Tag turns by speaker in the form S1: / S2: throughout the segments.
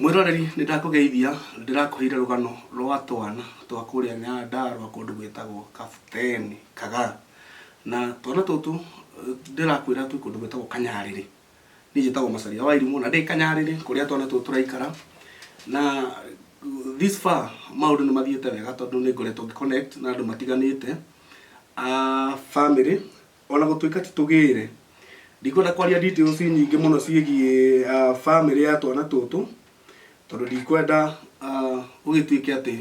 S1: Mwĩroreri nĩ ndakũgeithia, ndĩrakũheire rũgano rwa twana twa kũrĩa Nyandarũa kũndũ gwĩtagwo Kapteni Kagara. Na twana tũtũ ndĩrakwĩra twĩ kũndũ gwĩtagwo Kanyarĩrĩ. Niĩ njĩtagwo Macharia wa Irimũ na ndĩ Kanyarĩrĩ kũrĩa twana tũtũ tũraikara. Na this far maũndũ nĩ mathiĩte wega tondũ nĩ ngoretwo ngĩ connect na andũ matiganĩte a famĩlĩ ona gũtuĩka ti tũgĩre. Ndikwenda kwaria details nyingĩ mũno ciĩgiĩ famĩlĩ ya twana tũtũ, tondũ ndikwenda gũgĩtuĩke atĩ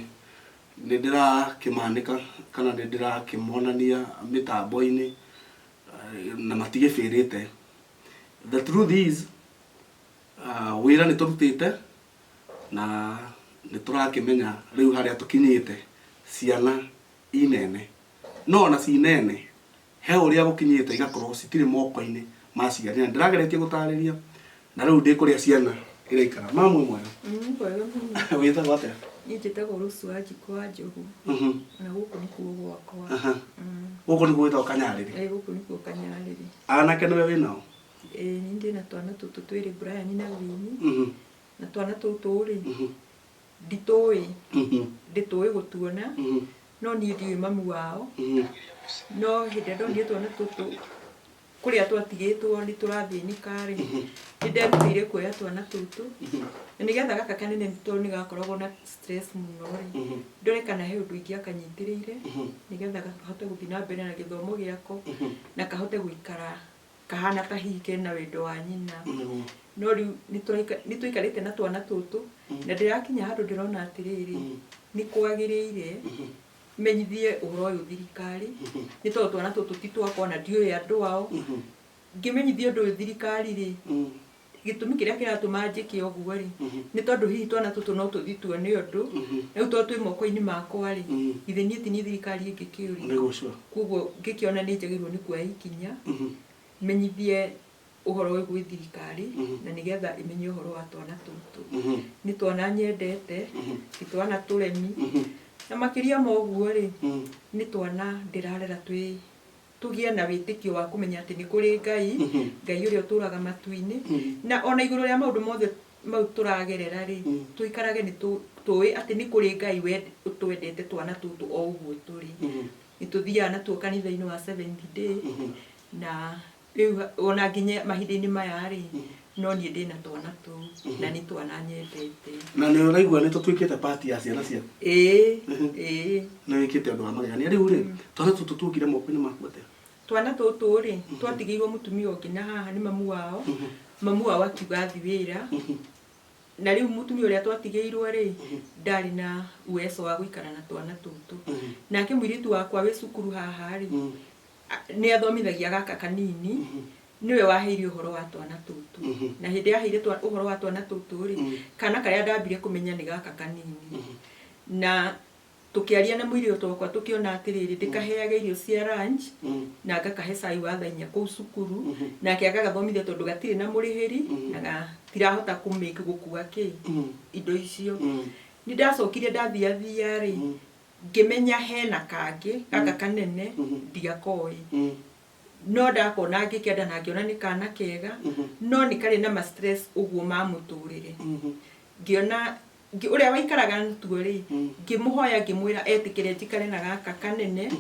S1: nĩ ndĩrakĩmanĩka kana nĩ ndĩrakĩmonania mĩtambo-inĩ na matigĩbĩrĩte. The truth is, wĩra nĩ tũrutĩte na nĩ tũrakĩmenya rĩu harĩa tũkinyĩte, ciana inene. No ona ci nene, he ũrĩa gũkinyĩte igakorwo citirĩ moko-inĩ ma aciari na ndĩrageretie gũtarĩria na rĩu ndĩ kũrĩa ciana iraikara. Mama wĩ mwega?
S2: Mwega mũno.
S1: Wĩtagwo atĩa?
S2: Niĩ njĩtagwo Rose Wanjikũ wa Njogu. Na gũkũ nĩkuo gwakwa.
S1: Gũkũ nĩkuo gwĩtagwo Kanyarĩrĩ?
S2: Ĩĩ gũkũ nĩkuo Kanyarĩrĩ.
S1: Anake nĩwe wĩnao?
S2: Ĩĩ niĩ ndĩna twana tũtũ twĩrĩ Brian na Winnie. Na twana tũtũ rĩ, nditũĩ, ndĩtũĩ gũtuona. No niĩ ndiũĩ mamu wao, no hĩndĩ ĩrĩa ndonire twana tũtũ kũrĩa twatigĩtwo nĩ tũrathĩnĩka-rĩ, nĩ nderutĩire kuoya twana tũtũ, na nĩgetha gaka kanene tondũ nĩ gakoragwo na stress mũno-rĩ, ndore kana he ũndũ ingĩakanyitĩrĩire, nĩgetha kahote gũthiĩ na mbere na gĩthomo gĩako, na kahote gũikara kahana ta hihi kena wendo wa nyina. No rĩu nĩ tũikarĩte na twana tũtũ, na ndĩrakinya handũ ndĩrona atĩrĩrĩ, nĩ kwagĩrĩire menyithie ũhoro ũyũ thirikari, nĩ tondũ twana tũtũ ti twakwa na ndiũĩ andũ ao. Ngĩmenyithia ũndũ ũyũ thirikari rĩ, Gĩtũmi kĩrĩa kĩratũma njĩke ũguo-rĩ, nĩ tondũ hihi twana tũtũ no tũthiĩ tuone ũndũ, rĩu tondũ twĩ moko-inĩ makwa-rĩ, githĩ niĩ ti niĩ thirikari ĩngĩkĩũria?
S1: Nĩguo sure.
S2: Koguo ngĩkĩona nĩ njagĩrĩirwo nĩ kuoya ikinya, menyithie ũhoro ũyũ gwĩ thirikari, na nĩgetha ĩmenye ũhoro wa twana tũtũ. Nĩ twana nyendete, ti twana tũremi, na makĩria ma ũguo-rĩ, nĩ twana ndĩrarera twĩ tũgĩe na wĩtĩkio wa kũmenya atĩ nĩ kũrĩ Ngai, Ngai ũrĩa ũtũraga matu-inĩ, na ona igũrũ rĩa maũndũ mothe mau tũragerera rĩ, tũikarage nĩ tũĩ atĩ nĩ kũrĩ Ngai ũtwendete twana tũtũ o ũguo tũrĩ. Nĩ tũthiaga natuo kanitha-inĩ wa Seventh Day, na Rĩu ona nginya mahinda-inĩ maya rĩ, no niĩ ndĩna twana tũu na nĩ twana nyendete.
S1: Na nĩ ũraigua nĩ tũtuĩkĩte part ya ciana ciaku?
S2: Ĩĩ, ĩĩ.
S1: Nĩ wĩkĩte ũndũ wa magegania. Rĩu rĩ, twana tũtũ tuokire moko-inĩ maku atĩa?
S2: Twana tũtũ rĩ, twatigĩirwo mũtumia ũngĩ na haha nĩ mamu wao. Mamu wao akiuga athiĩ wĩra, na rĩu mũtumia ũrĩa twatigĩirwo rĩ, ndarĩ na uwezo wa gũikara na twana tũtũ. Nake mũirĩtu wakwa wĩ cukuru haha rĩ, Nĩ athomithagia gaka kanini, nĩwe waheire ũhoro wa twana tũtũ. Na hĩndĩ ĩrĩa aheire ũhoro wa twana tũtũ rĩ, kana karĩa ndambire kũmenya nĩ gaka kanini. Na tũkĩaria na mũirĩtu wakwa tũkĩona atĩrĩrĩ, ndĩkaheage irio cia lunch, na ngakahe cai wa thaa inya kũu cukuru, nake agagathomithia tondũ gatirĩ na mũrĩhĩri, na gatirahota kũ make gũkua kĩ, indo icio. Nĩ ndacokire ndathiathia rĩ, Ngĩmenya hena kangĩ, gaka kanene, ndiakoĩ. No ndakona ngĩkenda na ngĩona nĩ kana kega, no nĩ karĩ na ma stress ũguo ma mũtũrĩre. Ngĩona, ũrĩa waikaraga natuo rĩ, ngĩmũhoya ngĩmwĩra etĩkĩre njikare na gaka kanene,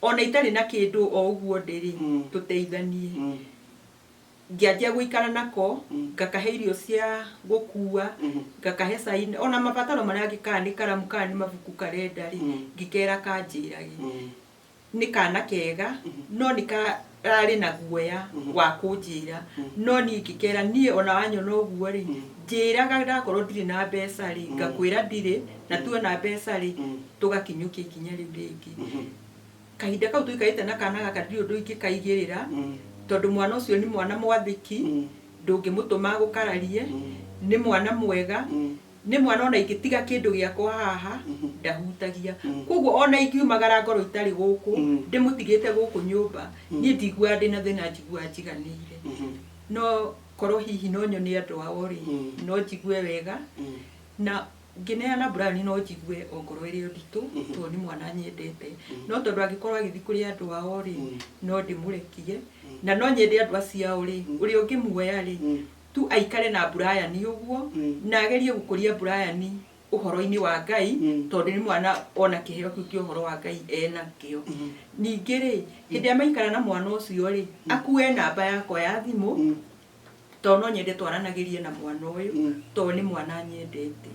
S2: ona itarĩ na kĩndũ o ũguo ndĩ rĩ, tũteithanie. Ngĩanjia gũikara nako, ngakahe irio cia gũkua, ngakahe cai, ona mabataro marĩa angĩ kana nĩ karamu kana nĩ mabuku karenda-rĩ, ngĩkera kanjĩrage. Nĩ kana kega, no nĩ kararĩ na guoya wa kũnjĩra. No niĩ ngĩkera niĩ ona wanyona ũguo-rĩ, njĩraga ndakorwo ndirĩ na mbeca-rĩ, ngakwĩra ndirĩ, na tuona mbeca-rĩ, tũgakinyũkia ikinya rĩu rĩngĩ. Kahinda kau tũikarĩte na kana gaka ndirĩ ũndũ ingĩkaigĩrĩra, tondũ mwana ũcio nĩ mwana mwathĩki, ndũngĩmũtũma agũkararie, nĩ mwana mwega, nĩ mwana ona ingĩtiga kĩndũ gĩakwa haha, ndahutagia. Koguo ona ingiumagara ngorwo itarĩ gũkũ, ndĩmũtigĩte gũkũ nyũmba, niĩ ndiguaga ndĩna thĩna njiguaga njiganĩire. No korwo hihi no nyone andũ ao rĩ, no njigue wega, na Ngĩneana Brian no njigue o ngoro ĩrĩ o nditũ tondũ nĩ mwana nyendete. No tondũ angĩkorwo agĩthiĩ kũrĩ andũ ao rĩ, no ndĩmũrekie. Na no nyende andũ acio ao rĩ, ũrĩa ũngĩmuoya rĩ, Tu aikare na Brian ũguo, na agerie gũkũria Brian ũhoro-inĩ wa Ngai, tondũ nĩ mwana ona kĩheo kĩu kĩa ũhoro wa Ngai enakĩo. Ningĩ rĩ, hĩndĩ ĩrĩa maikara na mwana ũcio rĩ, akue namba yakwa ya thimũ, tondũ no nyende twaranagĩrie na mwana ũyũ, tondũ nĩ mwana nyendete.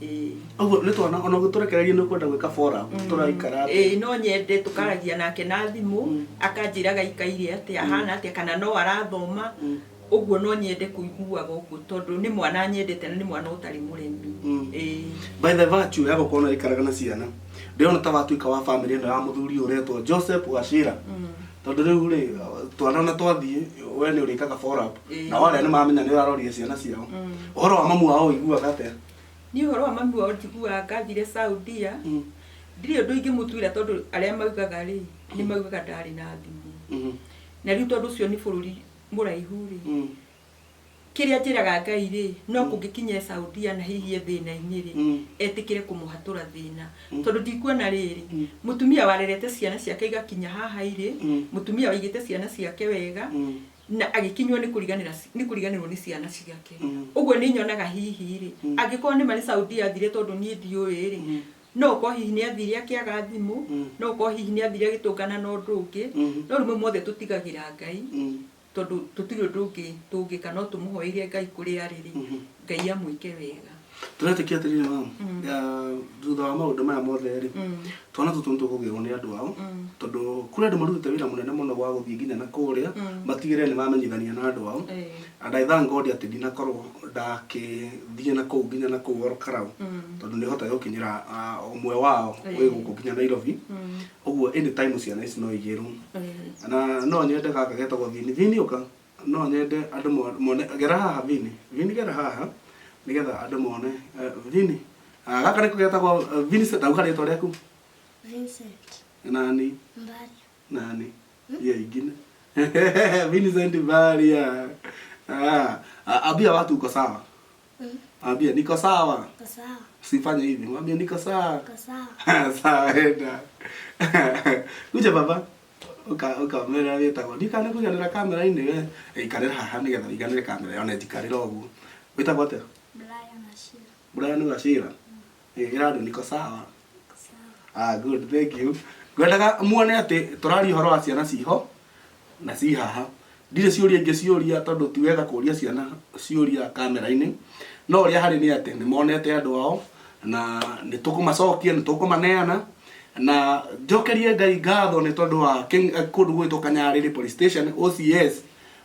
S2: Ĩĩ.
S1: Ũguo nĩ twana ona ũgĩtũrekereria nĩ ũkwenda gwĩka forum tũraikara atĩa?
S2: Ĩĩ, no nyende tũkaragia nake na thimũ, akanjĩraga aikaire atĩa, ahana atĩa, kana no arathoma. Ũguo no nyende kũiguaga ũguo, tondũ nĩ mwana nyendete na nĩ mwana ũtarĩ mũremi. Ĩĩ.
S1: By the virtue ya gũkorwo nĩ na ciana, ndĩrona ta watuĩka wa family ĩno ya mũthuri ũyũ ũretwo Joseph Wachira, tondũ rĩu rĩ, twana ona twathiĩ, we nĩ ũrĩkaga follow up, nao arĩa nĩ mamenya nĩ ũraroria ciana ciao. Ũhoro wa mamu wao ũiguaga atĩa?
S2: Niĩ ũhoro wa mami wao njiguaga ngathire Saudia. Ndirĩ ũndũ ingĩmũtuĩra, tondũ arĩa maugaga rĩ, nĩ maugaga ndarĩ na thimũ. Na rĩu tondũ ũcio nĩ bũrũri mũraihu rĩ, kĩrĩa njĩraga Ngai rĩ, no kũngĩkinya Saudia na hihi e thĩna-inĩ rĩ, etĩkĩre kũmũhatũra thĩna, tondũ ndikuona rĩrĩ mũtumia warerete ciana ciake igakinya haha irĩ, mũtumia waigĩte ciana ciake wega, na agĩkinywo nĩ kũriganĩra, nĩ kũriganĩrwo nĩ ciana ciake. Ũguo nĩ nyonaga hihi rĩ, angĩkorwo nĩ marĩ Saudia athire, tondũ niĩ ndiũĩ rĩ, no ũkorwo hihi nĩ athire akĩaga thimũ, no ũkorwo hihi nĩ athire agĩtũngana na ũndũ ũngĩ. No rĩmwe mothe tũtigagĩra Ngai, tondũ tũtirĩ ũndũ ũngĩ tũngĩka, no tũmũhoeire Ngai kũrĩa arĩ rĩ, Ngai amwĩke wega.
S1: Tũretĩkia atĩrĩrĩ, mam, thutha wa maũndũ maya mothe rĩ, twana tũtũ nĩ tũkũgĩrwo nĩ andũ ao, tondũ kũrĩ andũ marutĩte wĩra mũnene mũno wa gũthiĩ nginya na kũrĩa matigĩrĩre nĩ mamenyithania na andũ ao. And I thank God atĩ ndinakorwo ndakĩthiĩ na kũu nginya na kũu Ol Kalou, tondũ nĩ hotaga gũkinyĩra ũmwe wao wĩ gũkũ nginya Nairobi. Ũguo anytime ciana ici no igĩrwo. Na no nyende gaka getagwo Vini. Vini, ũka. No nyende andũ mone. Gera haha, Vini. Vini, gera haha nĩgetha andũ mone. Vini. Gaka nĩko getagwo Vincent. Auga rĩtwa rĩaku.
S3: Vincent.
S1: Nani?
S3: Mbaria.
S1: Nani? Hiyo ingine. Vincent Mbaria. Ah, ambia watu uko sawa. Ambia niko sawa.
S3: Uko sawa.
S1: Sifanye hivi. Mwambie niko sawa.
S3: Uko sawa.
S1: Sawa, enda. Kuja baba. Uka uka mera wĩtagwo. Ndikane kũiganĩra kamera-inĩ we. Ikarĩra haha nĩgetha ũiganĩre kamera yone njikarĩra ũguo. Wĩtagwo atĩa?
S3: Brian Ashira.
S1: Brian Wachira. Ĩra andũ niko sawa.
S3: Uko sawa.
S1: Ah, good, thank you. Ngwendaga muone atĩ tũraria ũhoro wa ciana ciho na ci haha. Ndirĩ ciũria ingĩ ciũria, tondũ ti wega kũria ciana ciũria kamera-inĩ. No ũrĩa harĩ nĩ atĩ nĩ monete andũ ao na nĩ tũkũmacokia, nĩ tũkũmaneana, na njokerie Ngai ngatho nĩ tondũ wa kũndũ gwĩtwo Kanyarĩrĩ Police Station, OCS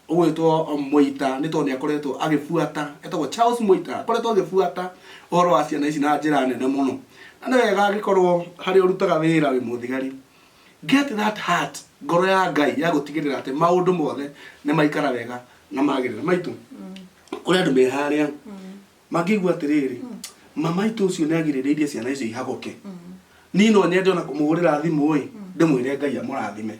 S1: ũgwĩtwo Mũita, nĩ tondũ nĩ akoretwo agĩbuata, etagwo Charles Mũita, akoretwo agĩbuata ũhoro wa ciana ici na njĩra nene mũno. Na nĩ wega angĩkorwo harĩa ũrutaga wĩra wĩ mũthigari, get that heart, ngoro ya Ngai ya gũtigĩrĩra atĩ maũndũ mothe nĩ maikara wega na magĩrĩra. Maitũ, kũrĩ andũ me harĩa mangĩigua atĩrĩrĩ, mama aitũ ũcio nĩ agirĩrĩirie ciana icio ihagũke, niĩ no nyende ona kũmũhũrĩra thimũ ĩ, ndĩmwĩre Ngai amũrathime.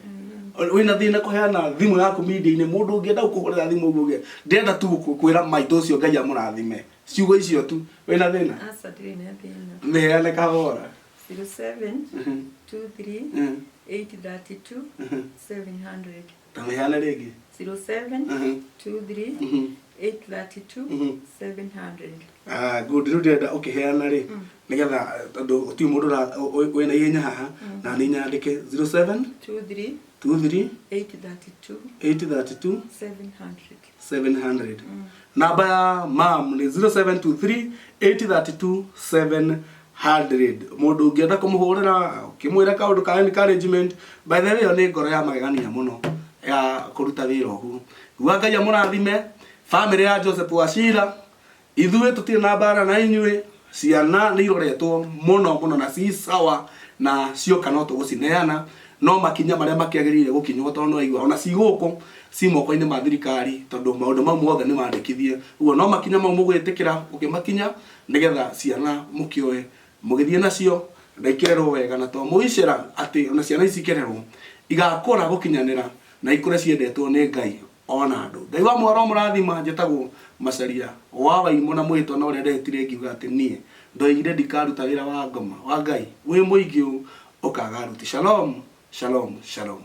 S1: Wĩna thĩna kũheana thimũ yaku media-inĩ? Mũndũ ũngĩenda gũkũhũrĩra thimũ ũguo ũge ndĩrenda tu kwĩra maitũ ũcio Ngai amũrathime, ciugo icio tu, wĩna thĩna?
S2: Aca, ndirĩ na thĩna.
S1: Mĩheane kahora.
S2: 07 23 832 700.
S1: Ta mĩheane rĩngĩ.
S2: 07 23 832 700.
S1: Ah, good. Rĩu ndĩrenda ũkĩheana rĩ, nĩgetha tondũ gũtirĩ mũndũ wĩna ihenya haha, na nĩ nyandĩke 07
S2: 23
S1: 23
S2: 832
S1: 832
S2: 700.
S1: 700. Namba ya mam nĩ 0723 832 700. Mũndũ ũngĩenda kũmũhũrĩra ũkĩmwĩra kaũndũ ka encouragement. By the way, ĩyo nĩ ngoro ya magegania mũno ya kũruta wĩra ũguo. Gua Ngai amũrathime family ya Joseph Wachira. Ithuĩ tũtirĩ na mbara na inyuĩ. Ciana nĩ iroretwo mũno mũno na ci sawa, na cioka no tũgũcineana, no makinya marĩa makĩagĩrĩire gũkinywo, tondũ no aigua ona ci gũkũ ci moko-inĩ ma thirikari, tondũ maũndũ mau mothe nĩ mandĩkithie. Ũguo no makinya mau mũgwĩtĩkĩra gũkĩmakinya nĩgetha ciana mũkĩoe mũgĩthiĩ nacio na ikĩrerwo wega, na to mũicĩra atĩ ona ciana ici ikĩrerwo igakũra gũkinyanĩra na ikũre ciendetwo nĩ Ngai ona andũ. Ngai wa mwaro mũrathima. Njĩtagwo Macaria wa Waimũ na mwĩtwa na ũrĩa ndehĩtire ngiuga atĩ niĩ ndoigire ndikaruta wĩra wa ngoma wa Ngai wĩ mũingĩ ũũ ũkaga aruti. Shalom, shalom, shalom.